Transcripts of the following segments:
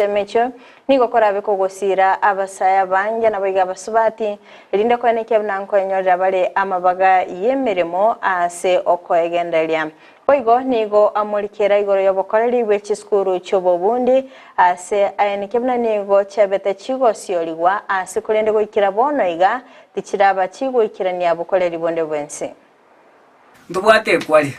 Emechio nigo korabe kogosiira abasae abange naboigo abasubati, erinde koenekia buna nkoenyorera bare amabaga y'emeremo ase okoegendereria. Boigo nigo amorikera igoro y'obokoreri bwe chisukuru chi'obobundi, ase aenekia buna nigo chiabete chigosiorigwa ase korende goikera bono iga tichiraba chigoikerania bokoreri bonde bwensi. Ntobwate ekwari,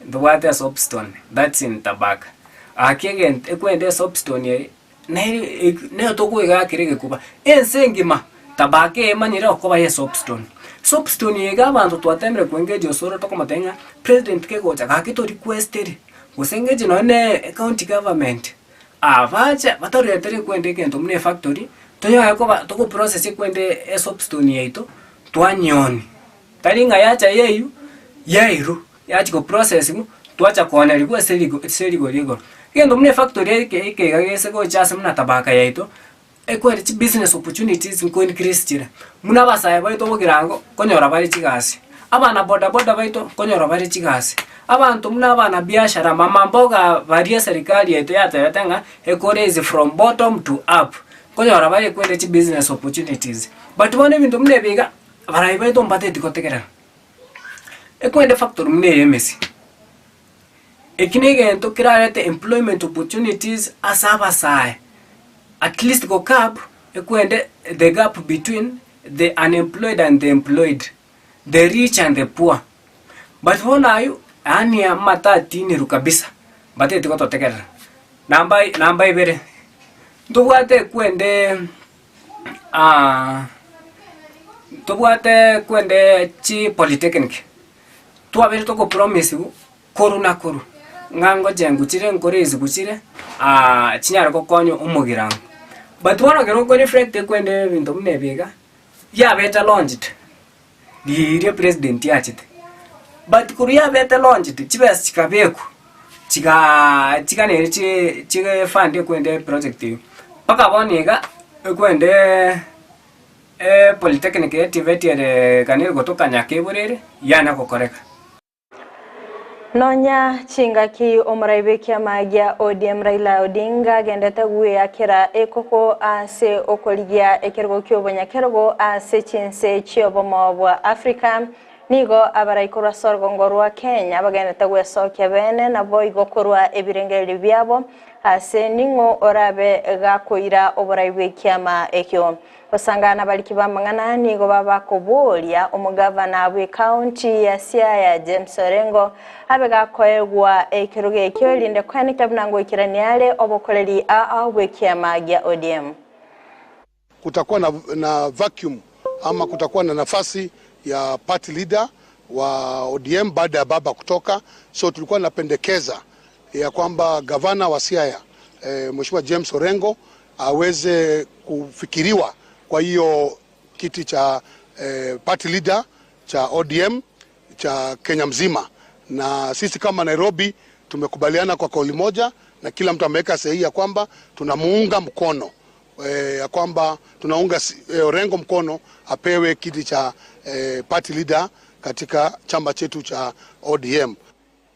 ntobwate esoapstone, that's in Tabaka. Gaki egento ekwenda esoapstone eye, nere nero tokoegakera egekuba, ense engima Tabaka eye emanyire okoba ya esoapstone. Soapstone eye iga abanto twatemire koengage osoro tokomotebia ng'a president kegocha gaki to request ere, gose engage nonye na ecounty government, abache batoretere ekwenda egento buna efactory, tonyare koba togoprocess ekwenda esoapstone yaito, twanyonia. Tari ng'a yacha yeywo, yairwa, yachia goprocessingwa, twacha koonerigwa ase rigo ase rigori igoro. Egento buna efactory eke eke iga gese gocha ase buna tabaka yaito, ekwere chibusiness opportunities nko increase chire. Buna abasae baito bogirango, nkonyora bare chigasi, abana bodaboda baito, nkonyora bare chigasi, abanto buna abana biashara, mama mboga baria eserikari yaito yatebete ng'a ekoraise from bottom to up, nkonyora bare ekwende chibusiness opportunities. But bono ebinto buna ebi iga. Abarai baito mbateti gotegerera. Ekwende factory buna eye emesi. Eki na egento kerarete employment opportunities ase abasae, at least go curb ekwende the gap between the unemployed and the employed, the rich and the poor. But bono aywo, yaani amatatinirwe kabisa, mbateti gototegerera. Namba namba ibere, ntobwate ekwende. Ntobwate kwende chi polytechnic, twabeire togopromisiwa korwa na korwa, ng'a ngochengwa chire nkoraisiwa chire chinyare gokonya omogirango. But bono ekero okoreflect ekwende ebinto buna ebi iga, yabete launched. Riria president achete, but korwa yabete launched chibesa chikabekwa, chigaa chiganere chi chifund ekwende eproject eywo, mpaka bono iga, ekwendeeee epolytechnic ya TVET ere gani gotoka Nyakebure ere, yanya gokoreka. Nonya chingaki omorai bw'ekiama gia ODM Raila Odinga agendete gweakera ekoko ase okorigia ekerogo ki'obonyakerogo ase chinse chi'obomo bwa Africa, nigo abarai korwa ase orogongo rwa Kenya bagendete gwesokia bene naboigo korwa ebirengererio biabo ase ning'o orabe gakoira oborai bw'ekiama ekio. Gosangana nabariki b'amang'ana nigo babakoboria omogavana bw'ecounty ya Siaya James Orengo abe gakoegwa ekerogo ekio erinde koenekia buna ngoikerania are obokoreri ao bw'ekiama gia ODM. Kutakuwa na, na vacuum ama kutakuwa na nafasi ya party leader wa ODM baada ya baba kutoka, so tulikuwa napendekeza ya kwamba gavana wa Siaya eh, Mheshimiwa James Orengo aweze kufikiriwa kwa hiyo kiti cha eh, party leader cha ODM cha Kenya mzima, na sisi kama Nairobi tumekubaliana kwa kauli moja na kila mtu ameweka sahihi ya kwamba tunamuunga mkono eh, ya kwamba tunaunga eh, Orengo mkono apewe kiti cha eh, party leader katika chama chetu cha ODM.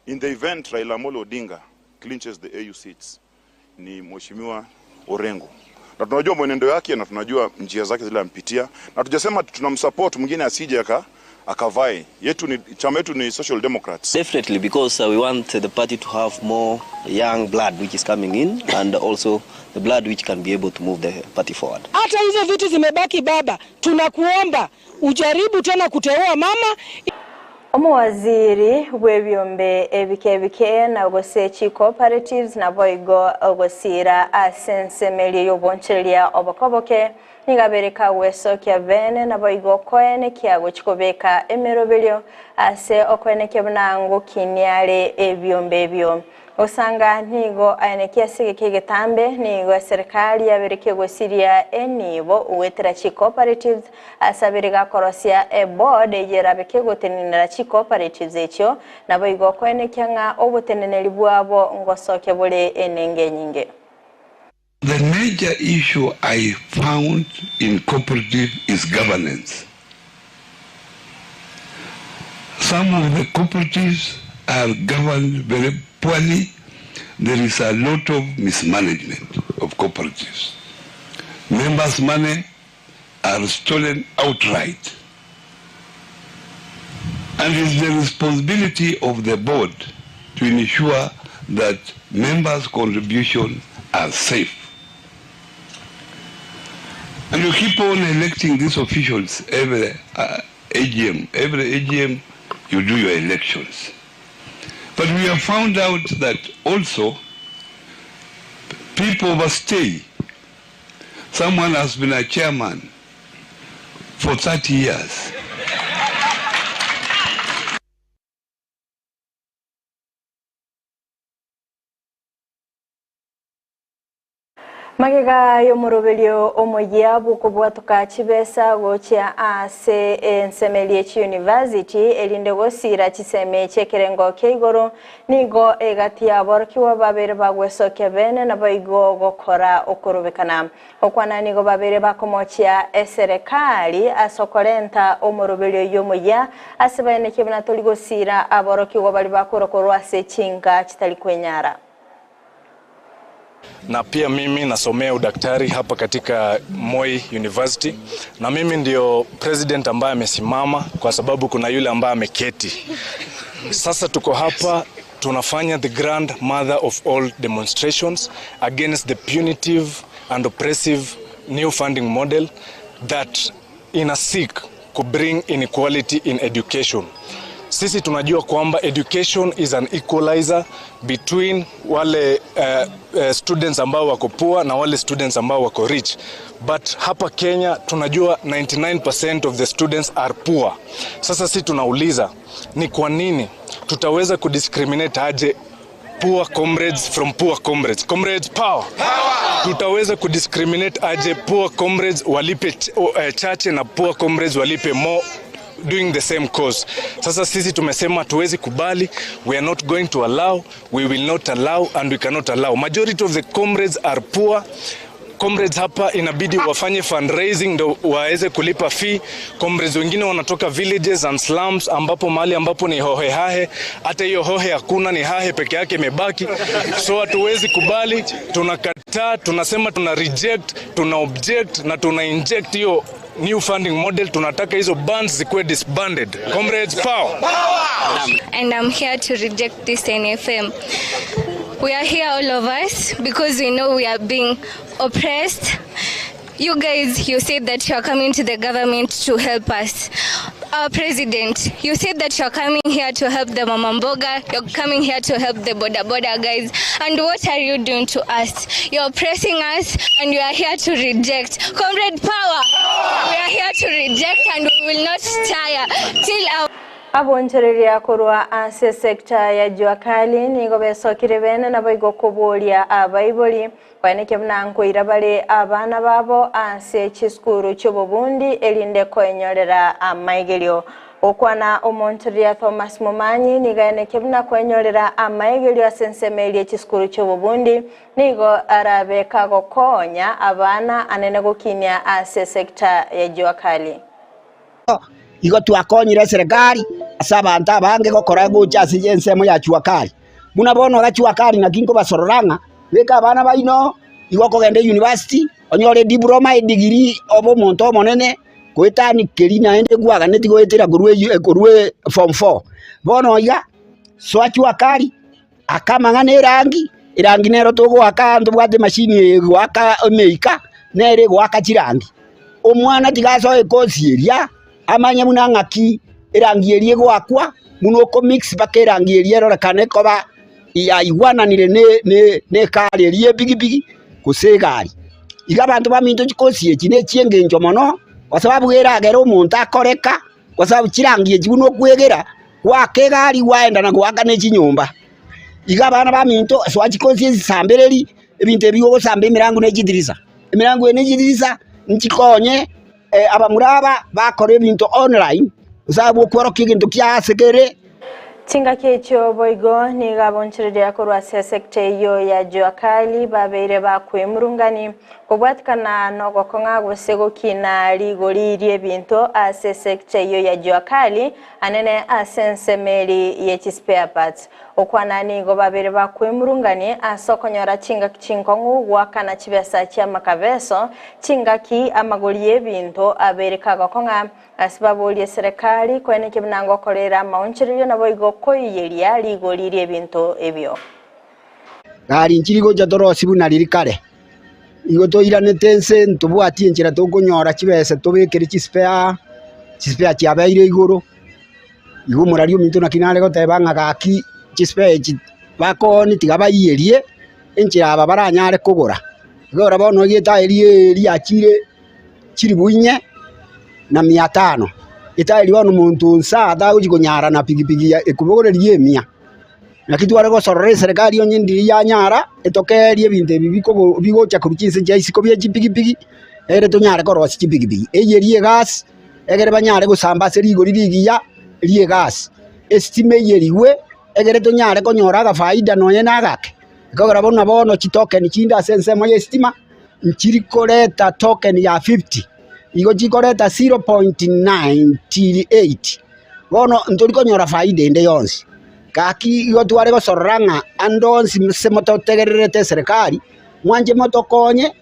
In the event Raila Amolo Odinga clinches the AU seats ni Mheshimiwa Orengo, na tunajua mwenendo yake na tunajua njia zake zile ampitia, na tujasema tunamsupport mwingine asije aka akavae yetu ni chama yetu ni Social Democrats. Definitely, because we want the party to have more young blood which is coming in and also the blood which can be able to move the party forward. Hata hizo viti zimebaki baba, tunakuomba ujaribu tena kuteua mama. Omowaziri bw'ebiombe ebike ebike na gose chi-cooperatives naboigo ogosiira ase ensemo eria y'obonchereria obokoboke, nigo abere kagwesokia bene naboigo okoenekia gochia kobeka emeroberio ase okoenekia buna ngokinia are ebiombe ebio. Gosanga nigo aenekia ase egeka egetambe, nigo eserekari yabere kegosiria enibo goetera chi-cooperatives ase abere gakorosia eboard eyio erabe kegotenenera chi-cooperatives echio, naboigo okoenekia ng'a oboteneneri bwabo ngosokia bore enengo enyinge. The major issue I found in cooperative is governance. Some of the cooperatives are governed very poorly, there is a lot of mismanagement. of cooperatives. Members' money are stolen outright and it's the responsibility of the board to ensure that members' contribution are safe. And you keep on electing these officials every uh, AGM. Every AGM, you do your elections. But we have found out that also people overstay. Someone has been a chairman for 30 years. Magega y'omoroberio omoyia bw'okobwatoka chibesa gochia ase ensemeri ye chiyunivasiti erinde gosiira chisemi chi'ekerengo kia igoro, nigo egati y'aborokigwa babere bagwesokia bene naboigo gokora okorobekana. Gokwana nigo babere bakomochia eserekari ase okorenta omoroberio oyio omoyia ase baeneke buna tori gosiira aborokigwa baria bakorwa korwa ase chinka chitari kwenyara. Na pia mimi nasomea udaktari hapa katika Moi University, na mimi ndio president ambaye amesimama kwa sababu kuna yule ambaye ameketi. Sasa tuko hapa tunafanya the grand mother of all demonstrations against the punitive and oppressive new funding model that ina seek ku bring inequality in education. Sisi tunajua kwamba education is an equalizer between wale students ambao wako poor na wale students ambao wako rich. But hapa Kenya tunajua 99% of the students are poor. Sasa si tunauliza ni kwa nini tutaweza kudiscriminate aje poor comrades from poor comrades. Comrades power. Power. Tutaweza kudiscriminate aje poor comrades walipe chache na poor comrades walipe more doing the same cause. Sasa sisi tumesema tuwezi kubali, we are not going to allow, we will not allow and we cannot allow. Majority of the comrades are poor. Comrades hapa inabidi wafanye fundraising ndo waweze kulipa fee. Comrades wengine wanatoka villages and slums ambapo mahali ambapo ni hohe hahe, hata hiyo hohe hakuna, ni hahe peke yake imebaki. So hatuwezi kubali, tunakataa, tunasema tuna reject, tuna object na tuna inject hiyo new funding model. Tunataka hizo bands zikuwe disbanded. Comrades power. And I'm here to reject this NFM. We are here, all of us, because we know we are being oppressed. You guys, you said that you are coming to the government to help us. Our president, you said that you are coming here to help the mama mboga, you're coming here to help the boda boda guys. And what are you doing to us? You're oppressing us and you are here to reject. Comrade power! We are here to reject and we will not tire till our Abonchoreria korwa ase sector ya jua kali nigo besokire bene naboigo koboria abaibori baeneke buna nkoira bare abana babo ase chisukuru chi'obobundi erinde koenyorera amaigerio. Gokwana omonchoreria Thomas Momanyi nigo aeneke buna koenyorera amaigerio ase ensemo eria chisukuru chi'obobundi nigo arabe kagokonya abana anene gokinia ase sector ya jua kali. Igo twakonyire eserekari ase abanto abange gokora gocha ase ensemo ya jua kali. Buna bono iga jua kali naki nkobasorora ng'a beka abana baino igo okogenda university onyore ediploma edegree obe omonto omonene goetani keri naende kwaganeti goetera korwa eyi korwa form four. Bono iga soa jua kali aka amang'ana erangi, erangi nero togoaka ntobwate emashini eye egoaka emeika nere egoaka chirangi. Omwana tiga asoe ekosi eria amanye buna ng'aki erangi eria egoakwa buna okomix mpaka erangi eria erorekane ekoba yaigwananire ne ne ne ekari eria epikipiki gose egari. Iga abanto baminto chikosi echi ne chieng'encho mono kwa sababu eragere omonto akoreka kwa sababu chirangi echi buna okwegera goaka egari gwaenda na goaka ne chinyomba. Iga abana baminto soa chikosi esi sambereri ebinto ebi ogosamba emerango ne chidirisa. Emerango eye ne chidirisa nchikonye abamura aba bakora ebinto online gose abwo okworokia egento kia ase kere. Chingaki echio boigo nigo abonchoreria korwa ase esecta eyio ya Jua Kali babeire bakwemurungani kobwatikana nogokong'a gose gokina rigori ri'ebinto ase esecta eyio ya Jua Kali anene ase ensemo eri ye chispare parts. Okwana nigo babere bakwemurunganie ase okonyora chingaki chinkong'u goakana chibesa chi'amakabeso, chingaki amagori y'ebinto abeire kagokong'a. Ase baborie eserekari koenekia buna ngokorera amaonchorerio naboigo koiyeria rigori ri'ebinto ebio. Gari nchiri gocha torosie buna riria kare, igo toiranete ense ntobwati enchera tokonyora chibesa tobekere chispare, chispare chiabeire igoro. Igo omorari ominto naki nare goteba ng'a gaki chispare echi bakooni tiga baiyerie enchera aba baranyare kogora. Igo bono egetaeri riachire chilifu inye na mia tano, etaeri bono omonto onsi tagochi konyara na pikipiki ekobogoreria emia. Naki tware gosorora eserekari onye ndiri yanyara etokeerie ebinto ebi bikogo bigocha korwa chinse chia isiko bie chipigipigi, ere tonyare korosia chipigipigi. Eyio eria egasi, egere banyare gosamba ase rigori rigiya ria egasi. Esitima eyio erigwe, egere tonyare konyora agafaida nonye na agake, ekogera buna bono chitoken chinde ase ensemo ya esitima, nchiri koreta token ya 50, igo chikoreta 0.98. Bono ntori konyora faida ende yonsi. Gaki igo tware gosorora ng'a ande onsi ase mototegererete eserekari, mwanche motokonye,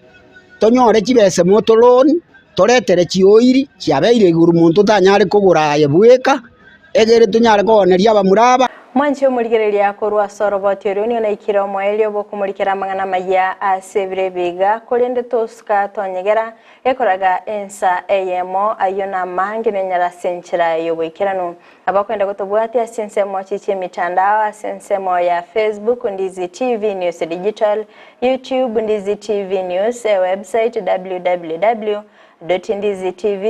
tonyore chibesa motoloan, toretere chioiri chiabeire igoro monto otanyare kogora aye bweka, egere tonyare kooneria abamura aba. Mwanche omorigereria korwa ase oroboti oria nigo naikire omoerio bw'okomorikera amang'ana amaya ase ebiro ebi iga, korende tosuka tonyegera Ekoraga ensa eyemo, ayio namange nenyare ase enchera y'oboikeranu. Abakwenda gotobwatia ase ensemo chi chi'emitandao ase ensemo ya Facebook, Ndizi TV News Digital, YouTube, Ndizi TV News, ewebsite, www. Ndizitv.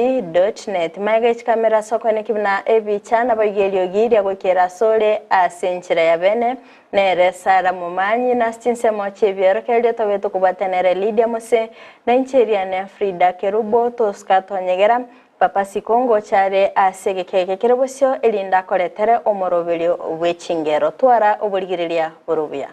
Net. Magega echikamera ase okoeneki buna ebicha naboigo eriogi ria goikera asore ase enchera ya bene Nere Sara momanyi, na ase chinsemo chi'ebiorokererio tobe tokobwatia nere Lydia Mose, na inche eriane Frida Kerubo, tosuka tonyegera, Papa Sikongo oche are ase egeka eke kere bosio, erinde akoretere omoroberio bwe chingero. Twara oborigereria bore obuya.